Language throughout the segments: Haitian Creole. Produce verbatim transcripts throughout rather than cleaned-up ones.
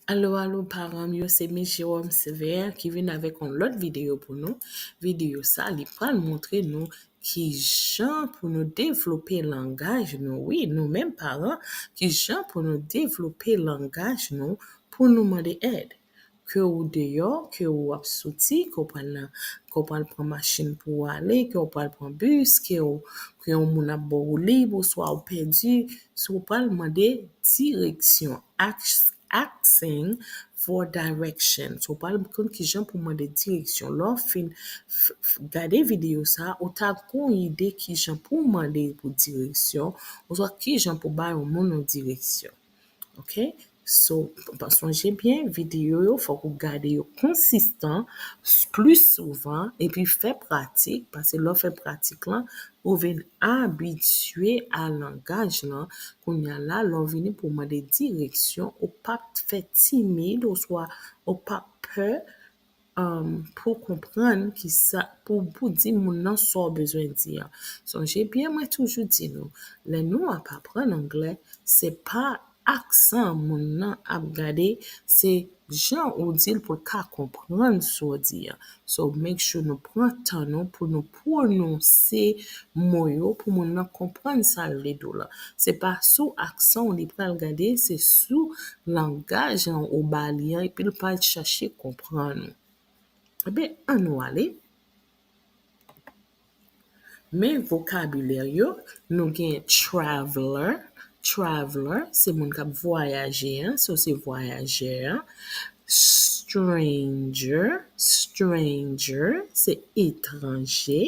Alo, alo, paran m yo, se Miss Jérôme Sévère ki vin avèk yon lòt videyo pou nou. Videyo sa, li pral montre nou kijan pou nou devlope langaj nou. Wi, nou menm paran, kijan pou nou devlope langaj nou pou nou mande èd. Ke ou deyò, ke ou ap soti, ke ou pral nan, ke ou pral pran machin pou w ale, ke ou pral pran bis, ke ou, ke yon moun ap ba w lib, oswa ou pèdi, si ou pral mande direksyon. Ask, asking for direction. So, ou pral konn kijan pou mande direksyon. Lè w fin f- f- gade videyo sa, ou ta gon ide kijan pou mande pou direksyon, oswa kijan pou ba yon moun yon direksyon. Ok? So, pa- sonje byen, videyo yo, fòk ou gade yo konsistan, s- plis souvan, epi fè pratik, paske lè w fè pratik lan, ou vin abitye a langaj lan. Kounye a la, lè w vini pou w mande direksyon, ou p ap fè timid, oswa ou p ap pè, um, pou konprann kisa, pou, pou di moun nan sa w bezwen di an. Sonje byen, mwen toujou di nou, lè nou ap aprann anglè, se pa aksan moun nan ap gade, se jan ou di l pou l ka konprann sa w di an. So, make sure nou pran tan nou pou nou pwononse mo yo, pou moun nan konprann sa l vle di w lan. Se pa sou aksan w li pral gade, se sou langaj an ou ba li an, epi l pral chache konprann ou. Ebyen, ann nou ale. Men vokabilè yo, nou gen traveler. Traveler, se moun k ap vwayaje an, so se vwayajè an. Stranger, stranger, se etranje.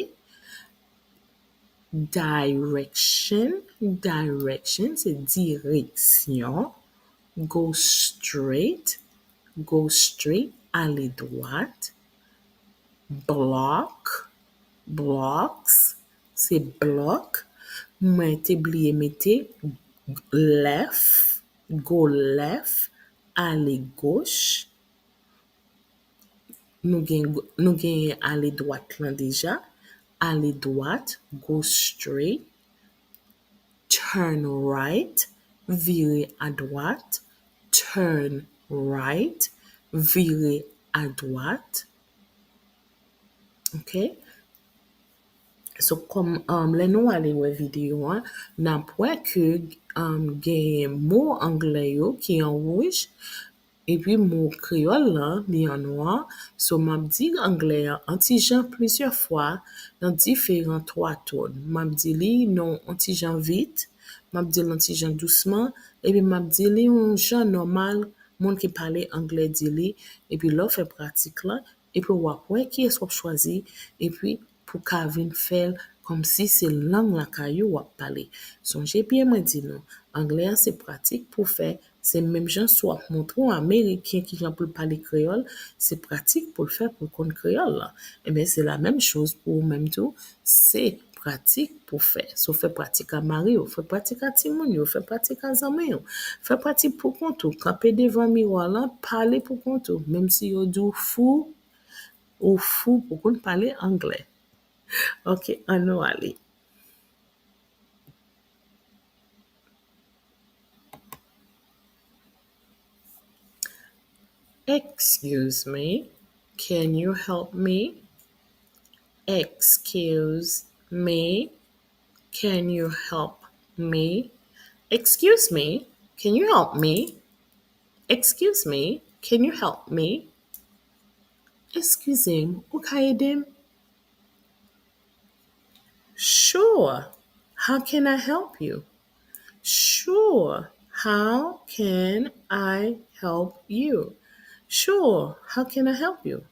Direction, direction, se direksyon. Go straight, go straight, ale dwat. Block, blocks, se blòk. Mwen te bliye mete left, go left, ale goch. Nou gen, nou gen ale dwat lan deja. Ale dwat, go straight. Turn right, vire adwat. Turn right, vire adwat. Ok? So, kòm, um, lè nou ale wè videyo an, n ap wè ke, um, gen mo anglè yo ki an wouj, epi mo kreyòl lan, li an nwa. So, m ap di anglè an, an ti jan plizyè fwa, nan diferan twa tòn. M ap di li nan an ti jan vit, m ap di l an ti jan dousman, epi m ap di li yon jan nòmal, moun ki pale anglè di li, epi lè w fè pratik lan, epi w ap wè kiyès w ap chwazi, epi pou ka vin fè l kòmsi se lang lakay ou w ap pale. Sonje byen mwen di nou, anglè an se pratik pou fè, se menm jan si w ap montre yon Ameriken kijan pou l pale kreyòl, se pratik pou l fè pou l konn kreyòl lan. Ebyen, se la menm choz pou ou menm tou, se pratik pou fè. Si w fè pratik a mari w, fè pratik a timoun yo, fè pratik a zanmi w, fè pratik pou kont ou, kanpe devan miwa lan, pale pou kont ou, menm si yo di w fou, ou fou pou konn pale anglè. Ok, ann nou ale. Excuse me, can you help me? Excuse me, can you help me? Excuse me, can you help me? Excuse me, can you help me? Eskize m, ou ka ede m? Sure, how can I help you? Sure, how can I help you? Sure, how can I help you?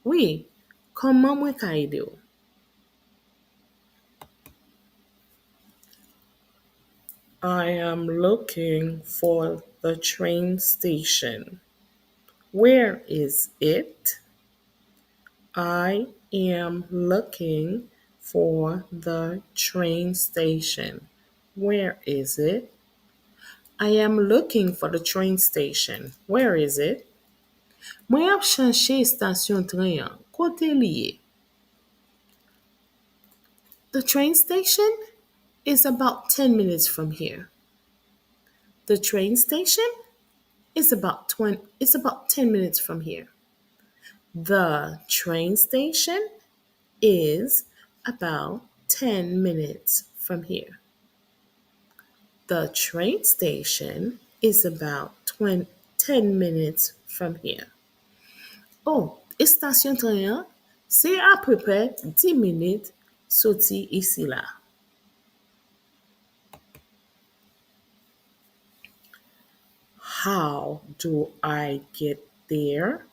Wi, kòman mwen ka ede w? I am looking for the train station. Where is it? I am looking for the train station. Where is it? I am looking for the train station. Where is it? Mwen ap chache estasyon tren an. Kote li ye? The train station is about ten minutes from here. The train station It's about twenty, it's about ten minutes from here. The train station is about ten minutes from here. The train station is about twenty, ten minutes from here. Oh, estasyon tren an, se apeprè dis minit soti isi la. How do I get there?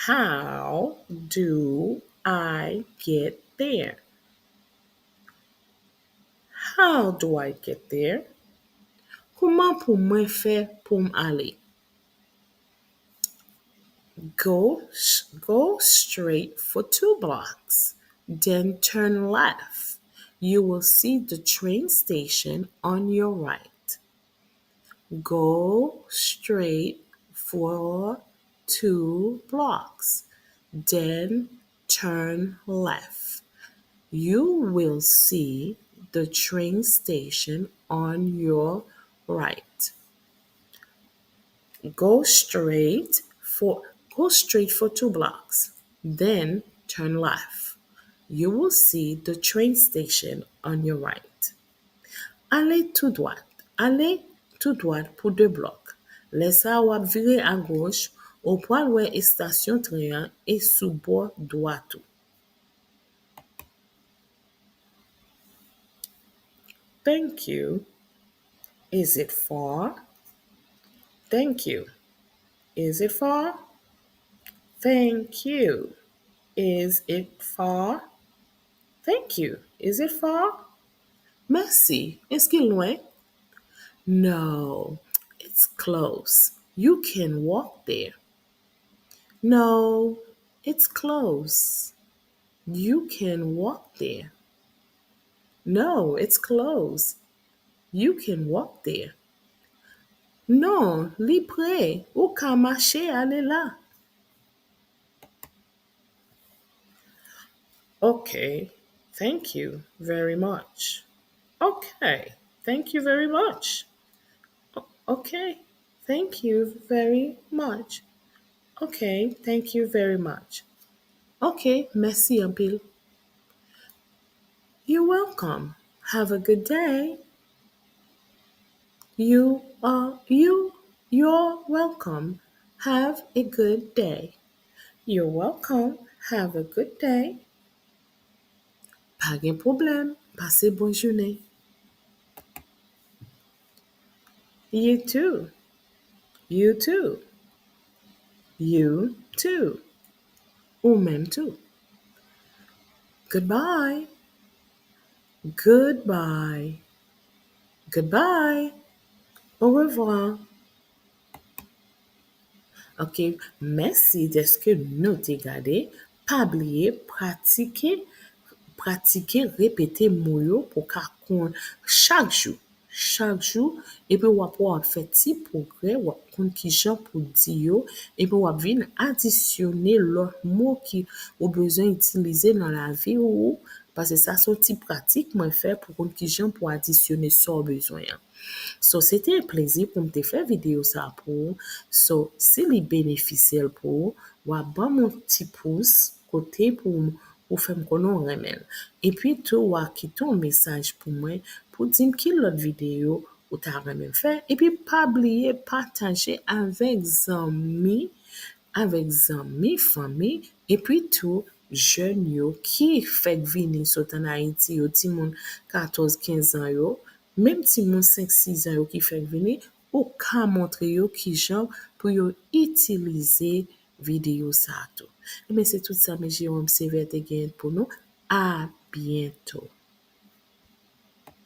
How do I get there? How do I get there? Kòman pou mwen fè pou m ale? Go, go straight for two blocks, then turn left. You will see the train station on your right. Go straight for two blocks, then turn left. You will see the train station on your right. Go straight for, go straight for two blocks, then turn left. You will see the train station on your right. Ale tou dwat. Ale tou dwat pou de blòk. Lè sa a, w ap vire agoch, ou pral wè estasyon tren an e sou bò dwat ou. Thank you. Is it far? Thank you. Is it far? Thank you. Is it far? Thank you. Is it far? Mèsi. Èske l lwen? No, it's close. You can walk there. No, it's close. You can walk there. No, it's close. You can walk there. Non, li pre. Ou ka mache ale la. Okay, thank you very much. Okay, thank you very much. O-, okay, thank you very much. Okay, thank you very much. Ok, mèsi anpil. You're welcome. Have a good day. You are, you, you're welcome. Have a good day. You're welcome. Have a good day. Pa gen pwoblèm. Pase bon jounen. You too. You too. You too. Ou menm tou. Goodbye. Goodbye. Goodbye. Au revoir. Ok, mèsi dèske nou te gade. Pa bliye pratike, pratike, repete mo yo pou w ka konn chak jou, chak jou, epi w ap wè w ap fè ti pwogrè, w ap konn kijan pou di yo, epi w ap vin adisyone lòt mo ki ou bezwen itilize nan lavi ou, paske sa se yon ti pratik mwen fè pou konn kijan pou adisyone sa w bezwen an. So, se te yon plezi pou m te fè videyo sa pou ou. So, si li benefisye l pou ou, w a ban m yon ti pous kote pou, pou fè m konnen w renmen l. Epi tou, w a kite yon mesaj pou mwen pou di m ki lòt videyo ou ta renmen m fè. Epi pa bliye pataje avèk zanmi, avèk zanmi, fanmi, epi tou jèn yo ki fèk vini sot ann Ayiti yo, timoun katòz, kenz an yo, menm timoun senk, sis an yo ki fèk vini, ou ka montre yo kijan pou yo itilize videyo sa a tou. Ebyen, se tout sa, men Jérôme Sévère te genyen pou nou. A byento.